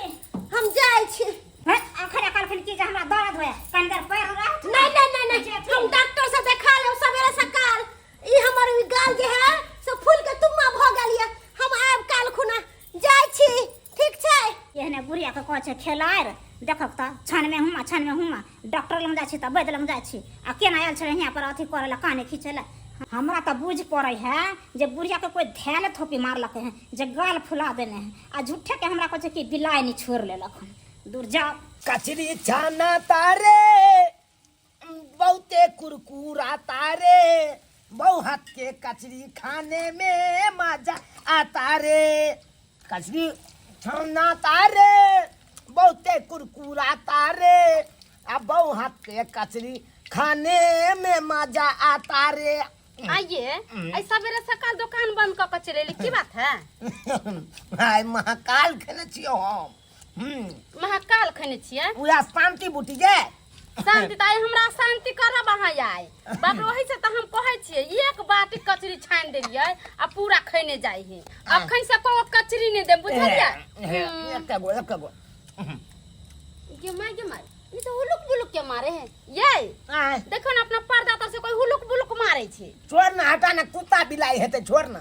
हम जाइ छी। हैं अखन कहलखिन कि जे हमरा दर्द होय, कनि देर पैर रहत। नहीं नहीं नहीं नहीं, हम डॉक्टर से देखा लेब सवेरे सकाल। ई हमर ई गाल जे है से फूल के तुम्मा भ गेल ये, हम आयब काल खुना, जाइ छी, ठीक छै? एहने बुढ़िया के कहै छै खेलाड़ देखक तऽ छन में हुमा छन में हुमा, डॉक्टर लग जाइ छी तऽ वैद्य लग जाइ छी, आ केना आयल छलै हियाँ पर अथी करै लए काने खींचै लए। हमरा तऽ बुझि पड़ै है जे बुढ़िया के कोई धैल थोपी मारलकै हँ जे गाल फुला देने है, आ झूठे के हमरा कहै छै कि बिलाइ नहि छोड़ि लेलक हन। दूर जाओ। कचरी छाना तारे बहुते कुरकुरा तारे, बहु हाथ के कचरी खाने में मजा आता रे। कचरी छाना तारे बहुते कुरकुरा तारे, आ बहु हाथ के कचरी खाने में मजा आता रे। आइए ऐ सवेरे सकाल दोकान बंद कऽ के चलि एली, की बात है? आइ महाकाल खेने छियौ हम। महाकाल खेने छियै? पूरा शांति बूटी जे शांति तऽ आइ हमरा शांति करब अहाँ आइ। बाप रे, ओहि से तऽ हम कहै छियै एक बाटी कचरी छानि देलियै आ पूरा खैने जाइ है, अखन से कोनो कचरी नहि देब, बुझलियै? एक गो एक गो। गे माय गे माय, ई तो हुलुक बुलुक के मारे है ये। आय। देखो ना अपना पर्दा तर से कोई हुलुक बुलुक मारे छे। छोड़ ना, हटा ना, कुत्ता बिलाई हेतै, छोड़ ना।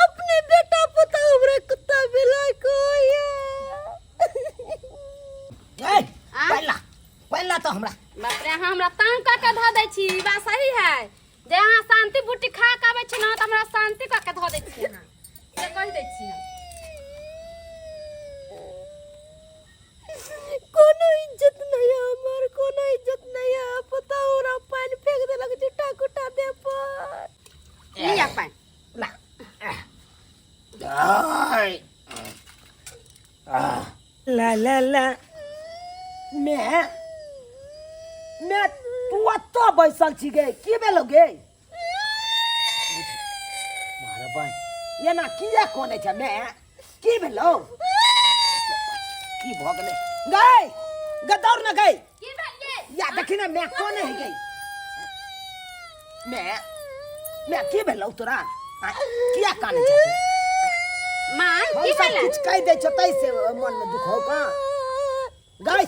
अपने बेटा पुता हमरा कुत्ता बिलाई कोया। ए, पहला पहला तो हमरा बाप रे, अहाँ हमरा तंग कऽ के धऽ दै छी। ई बात सही है जे अहाँ शांति बूटी खा के आबै छी ना, तऽ हमरा शांति कऽ के धऽ दै छी अहाँ, से कहि दै छी हम। कोनो इज्जत नहीं है हमर, कोनो इज्जत नहीं है। पता हमरा पानि फेंक देलक जुटा कुटा दे पर। लिअ पानि। ला। आय। आह। ला ला ला, मैं मैं तू ओतऽ बैसल छी गे, की भेलौ गे? मारे बाई, एना किया कोने छै? मैं की भेलौ, की भऽ गेलै? गै गे, दौड़ न गै। की भेल ये? या देखी ने, मैं कोने है गई? मैं मैं की भेलौ तोरा? आँय, किया काने छै? माँ, हम की सब भेलै? किछु कहि दै छौ तै से मन में दुख हो का? गै,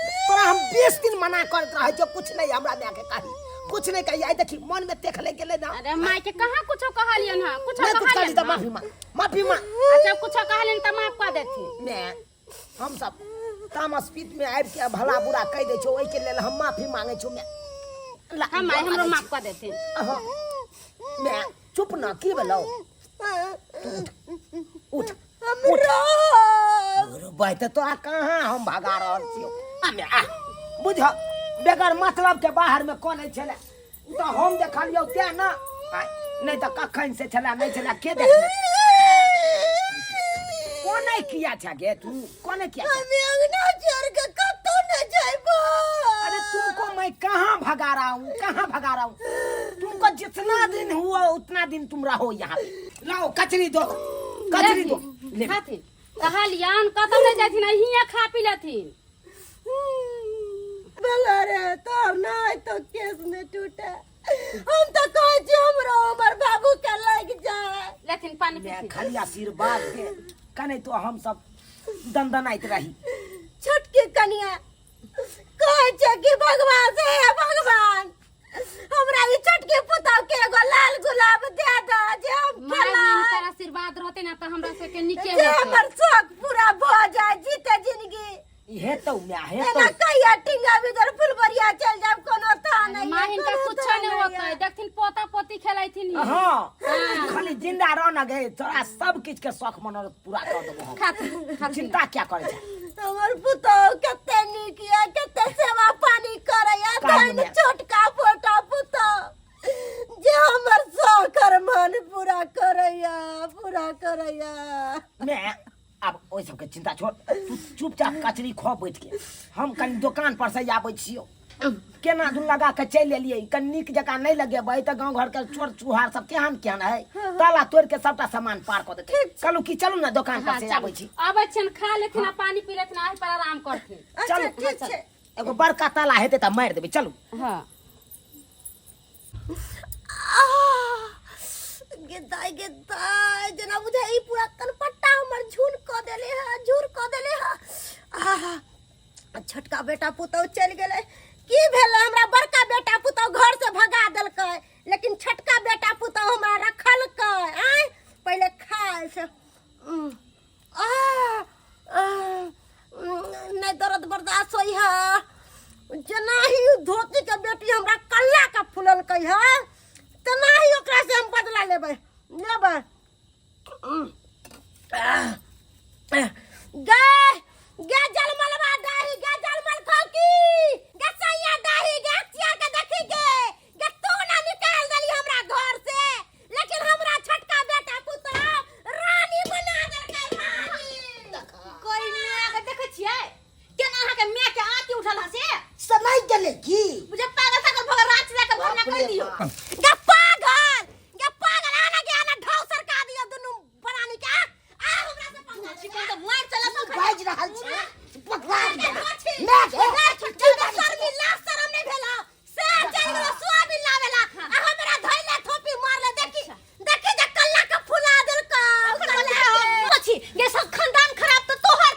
तोरा हम 20 दिन मना करैत रहै छियौ, कुछ नहीं हमरा माय के कही, कुछ नहीं कही। आइ देखी मन में देख ले गेलै ना। अरे माय के कहाँ कुछो कहलियन हँ? कुछो नहीं कुछ कहली कहलियन तऽ हँ? माफी मांग, माफी मांग। अच्छा, कुछो कहलियन तऽ माफ कऽ देथिन। मैं हम सब तामस पीत में आबि के भला बुरा कहि दै छौ, ओहिके लेल हम माफी मांगै छौ। मैं ला, हम माय हमरो मांगै माफ कऽ देथिन। छी। अहाँ, मैं चुप ना, की भेलौ? उठ उठ। अरे भाई, तऽ तोरा कहाँ हम भगा रहल छियौ? आ मैं आ बुझ, बेगर मतलब के बाहर में कोने छलै ओ तऽ हम देखलियौ तें ना, आय, नहि तऽ कखन से छलै नहि छलै के देखने। कोने किया छै गे तू? कोने किया छै? हमें अंगना छोड़ के कतौ न जाइबो। अरे तुमको मैं कहाँ भगा रहा हूँ, कहाँ भगा रहा हूँ तुमको? जितना दिन हुआ उतना दिन तुम रहो यहाँ पे। लाओ कचरी दो, कचरी दो ले। खाथिन, कहलियन कतौ नहि जाथिन, हियाँ खा पी लेथिन। बोला रे तोर नहीं तो केस में टूटे। हम तो कहै छी हमरो हमर बाबू के लग जाए। लेथिन पानि मैं पीथिन। खाली आशीर्वाद दे कने तो हम सब दंदनाइत रही। छोटकी कनिया कहै छै कि भगवान से, हे भगवान, हमरा ई छोटकी पुतहु के एगो लाल गुलाब दे दे जे हम माय खेला हिनकर आशीर्वाद रहते ना तऽ हमरा सबके नीके जे होतै। हमर शौक पूरा भऽ जाए जीते जिंदगी। हे तो मैं हे एना तो कहिया टिंगा बिदर फुलबरिया चल जाब, कोनो था नहीं। माँ, हिनका कुछो नहीं होतै, देखथिन पोता पोती खेलैथिन ही। हाँ, खाली जिंदा रह न गए, तोरा सब किछ के शौक मनोरथ पूरा कर देबो हम। खाथिन खाथिन। चिंता क्या करे छै? हमर पुतहु कते नीक या, कते सेवा पानी करैया। काहे तहन ने? छोटका फोटा पुतहु जे हमर शौक अरमान पूरा करैया, पूरा करैया। मैं आब ओहि सबके चिंता छोड़, तू चुपचाप कचरी खो बैठ के। हम कनि दोकान पर से आबै छियौ। केना दुन लगा के चलि एलियै, कनि नीक जकाँ नहि लगेबै तऽ गाँव घर के चोर चुहार सब केहन केहन है, ताला तोड़ि के सबटा सामान पार कऽ देतै। कहलहुँ कि चलू ने दोकान पर हाँ, से चलू। आबै छी। आबै छियनि, खा लेथिन आ पानि पी लेथिन, आहि पर आराम करथिन। अच्छा। चलू। ठीक छै। एगो बड़का ताला हेतै तऽ मारि देबै, चलू। हाँ। गे दाइ, गे दाइ, जेना बुझाइ ई पूरा कनपट्टा हमर झूर कऽ देले है, झूर कऽ देले है। आहा, छोटका बेटा पुतहु चलि गेलै। की भेलै? हमरा बड़का बेटा पुतहु घर से भगा देलकै, लेकिन छोटका बेटा पुतहु हमरा रखलकै। आँय, पहिले खाय से आ, आ, नहि दर्द बर्दाश्त होइ है। जेना ही उ धोती के बेटी हमरा कल्ला के फुललकै है, तेना ही ओकरा से हम बदला लेबै, लेबै। गे गे जलमलवा डाही, गे जलमल खोकी, गे सैया डाही, गे चिया के देखी गे। गे तू ना निकाल देली हमरा घर से, लेकिन हमरा छोटका बेटा पुतहु रानी बना देलकै, रानी। कोई माय के देखै छियै केना अहाँके माय के आँखि उठल हँ से? समय गेलै की? बुझे पागल सागल भऽ रात जाके भरना कहि दियौ। गे पागल, गे पागल, आना गे आना, ढाव सरका दियौ दुनू प्राणी के। आ आ हमरा से पंगा ले। चिकन तऽ मारि चलत। की बाजि रहल छै बकवास? मैं शर्मी लाज शरम नहीं भेला से चल गेलो सोयाबीन लावेला आ हमरा धइले थोपी मारले। देखी देखी जे कल्ला के फुला देलका कल्ला के। छी गे, सब खानदान खराब तऽ तोहर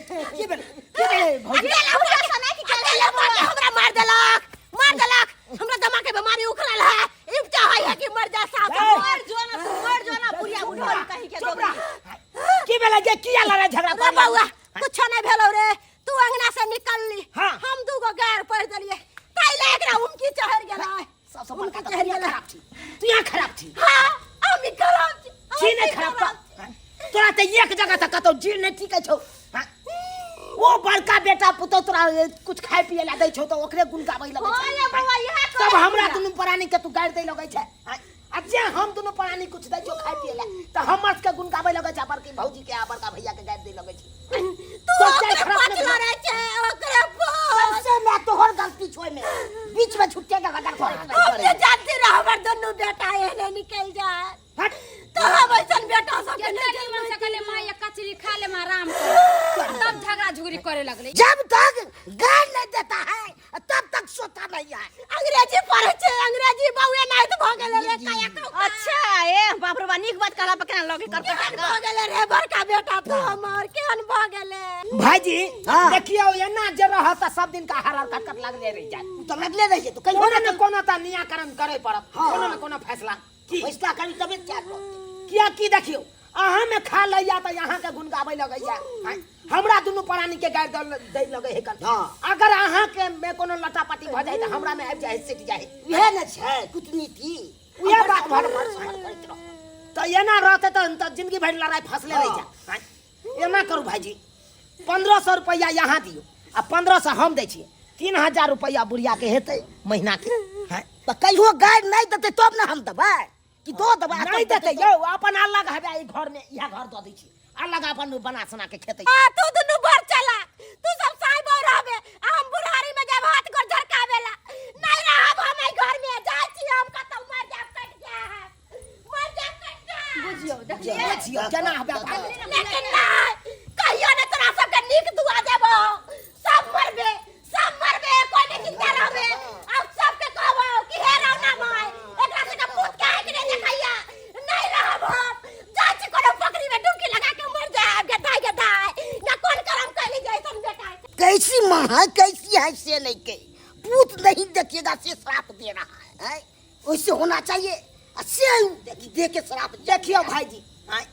की भेल, की भेल भौजी? अकेले मार के हमरा मार देलक, मार देलक। हमरा दमा के बीमारी उखड़ल है, ई चाहे है कि मर जा साफ। मर जो ना तू, मर जो ना बुढ़िया बुढ़ोरी कहीं के। चुप रह। की भेल जे किया लड़ाई झगड़ा रे बउआ, कुछो नहीं भेलो रे। तू अंगना से निकलली, हाँ। हम दूगो गार पड़ देलिए, ताई ले एकरा उमकी चढ़ गेलै। सबसे उमकी बड़का चढ़ तू गेलै। खराब छी, तू यहाँ खराब छी। हाँ, हम ही खराब छी, हम छी नहि ही खराब खराब तऽ तोरा तऽ एक जगह तऽ कतौ जीर नहि टिकै छौ। हाँ? ओ बड़का बेटा पुतौ तोरा कुछ खाय पिए ला दै छौ तऽ ओकरे गुण गाबै लगै हो छै। ये बउआ, इएह तब कहै हमरा छी। दुनू प्राणी के तू गारि दै लगै छै। हाँ? आ जे हम दुनू प्राणी कुछ दै छौ खाय पिए ला तऽ हमर सबके गुण गाबै लगै छै, आ बड़की भौजी के आ बड़का भैया के गारि दै लगै छै। तू तो चाय ओकरे खराब पाछ नहि भेलौ। लड़ै छै, ओकरे पाछ। सबसे मैं तोहर गलती छो में, बीच में छुट्टे का गदर करैत हम जे जानती रह हमर दुनू बेटा एहने निकल जाए हट। तो हम ऐसन बेटा सबके केतना नहीं निमन से कहले माँ, ये कचरी खा ले माँ, आराम कर, तब झगड़ा झुगड़ी करे लगले। जब तक गाल नहीं देता है तब तक सोता नहीं है। अंग्रेजी पढ़े छै, अंग्रेजी बउए नहीं त भ गेलै रे काया कौका। अच्छा, ए बाप रे बा, नीक बात कहला पर केना लगे कर। केहन भ गेलै रे बड़का बेटा तो हमर, केहन भ गेलै? भाईजी, हाँ। देखियौ, एना जे रहत तऽ सब दिन का हरर कटकट लगले रहि जायत। तो लगले रही छै, तो कहियो कोनो ना न कोनो तऽ नियाकरण करे पड़त। हाँ। कोनो न कोनो फैसला की फैसला करी तबे चार रहतै। किया की देखियौ, अहाँ में खा लैया तऽ अहाँ के गुण गाबै लगैया, आँय? हमरा दुनू प्राणी के गारि दै लगै है कन। हाँ। अगर अहाँ के में कोनो लटापटी भऽ जाय तऽ हमरा में आबि जाइ, सिट जाइ। उएह ने छै कूटनीति, उएह बात भर भर भर करैत रह। तऽ एना रहतै तऽ जिंदगी भरि लड़ाई फंसले रहि जाय। आँय? एना करू भाईजी, 1500 रुपैआ यहाँ दियौ आ 1500 हम दै छियै, 3000 रुपैआ बुढ़िया के हेतै महीना के। हैं? तऽ कहियो गारि नहि देतै तब ने हम देबै कि दऽ देबै? आ नहि तब देतै यौ, अपन अलग हेबै। ई घर में इएह घर दऽ दै छियै, अलग अपन बना सोना के खेतै। आ तू दुनू बड़ चला, तू सब साइबो रहबे आ हम बुढ़ारी में जाब हाथ गोर झरकावेला। नहीं रहब हम एहि घर में, जाइ छी हम कतौ, मर जाब, कटि जाब, मर जाब, कटि जाब। बुझियौ, देखलियै? बुझियौ केना हेबै भाई। लेकिन नहीं, कहियो ने तोरा सबके नीक दुआ देबो। सब मरबे, सब मरबे, कोई नहीं जिंदा रहबे। अब सबके कहबो कि हे रौना माय, एकरा सबके पूत के आँखि नहीं देखैया। नहीं रहब हम, जाइ छी कोनो पोखरी में डुबकी लगा के मर जायब गदाय गदाय। ना कोन करम कैली जैसन बेटा के। कैसी माँ है, कैसी है से नहीं के पूत नहीं देखिएगा से श्राप दे रहा है, हैं? वैसे होना चाहिए आ से दे के श्राप। देखियौ भाईजी, आँय,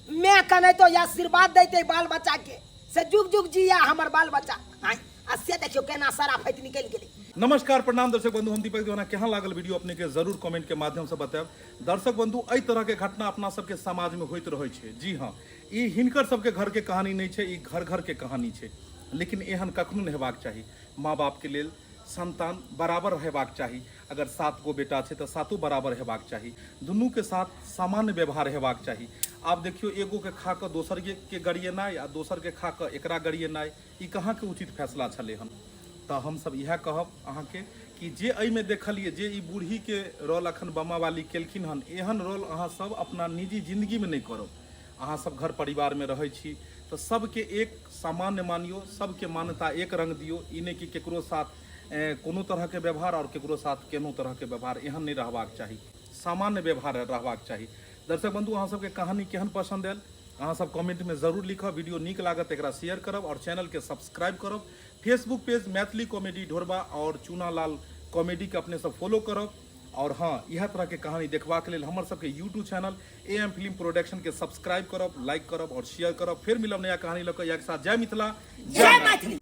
मैं कने तो आशीर्वाद दैते बाल बच्चा के से जुग जुग जिया हमर बाल बच्चा, आँय, आ से देखियौ केना सारा फैत निकलि गेलै। नमस्कार, प्रणाम दर्शक बंधु, हम दीपक दीवाना। केहन लागल वीडियो अपने के जरूर कमेंट के माध्यम से बतायब। दर्शक बंधु, एहि तरह के घटना अपना सबके समाज में होइत रहै छै। जी हाँ, ई हिनकर सबके घर के कहानी नहीं छै, ई घर घर के कहानी छै। लेकिन एहन कखनो नहि हेबाक चाही। माँ बाप के लेल संतान बराबर हेबाक चाही। अगर 7 गो बेटा छै तऽ सातो बराबर हेबाक चाही, दुनू के साथ सामान्य व्यवहार हेबाक चाही। आब देखियौ, एगो के खा कऽ दोसर के गरिएनाइ आ दोसर के खा कऽ एकरा गरिएनाइ, ई कहाँ के उचित फैसला छलै हन? तऽ हमसब इएह कहब अहाँके कि जे एहिमे देखलियै, जे ई बूढ़ीके रोल अखन बमावाली केलखिन हन, एहन रोल अहाँ सब अपना निजी जिंदगीमे नहि करब। अहाँ सब घर परिवारमे रहै छी तऽ सबके एक सामान्य मानियौ, सबके मान्यता एक रंग दियौ। ई नहि कि केकरो साथ कोनो तरहके व्यवहार आओर केकरो साथ केनो तरहके व्यवहार, एहन नहि रहबाक चाही, सामान्य व्यवहार रहबाक चाही। दर्शक बंधु, अहाँ सबके कहानी केहन पसंद आयल अहाँ सब कमेंट में जरूर लिखब। वीडियो नीक लागत एकरा शेयर करब और चैनल के सब्सक्राइब करब। फेसबुक पेज मैथिली कॉमेडी ढोरबा और चूनालाल कॉमेडी के अपने सब फॉलो करब। और हाँ, इएह तरह के कहानी देखबाक लेल हमर सबके YouTube channel A M film production के सब्सक्राइब करब, लाइक करब और शेयर करब। फिर मिलब नया कहानी लऽ कऽ। इएह के साथ जय मिथिला, जय मैथिली।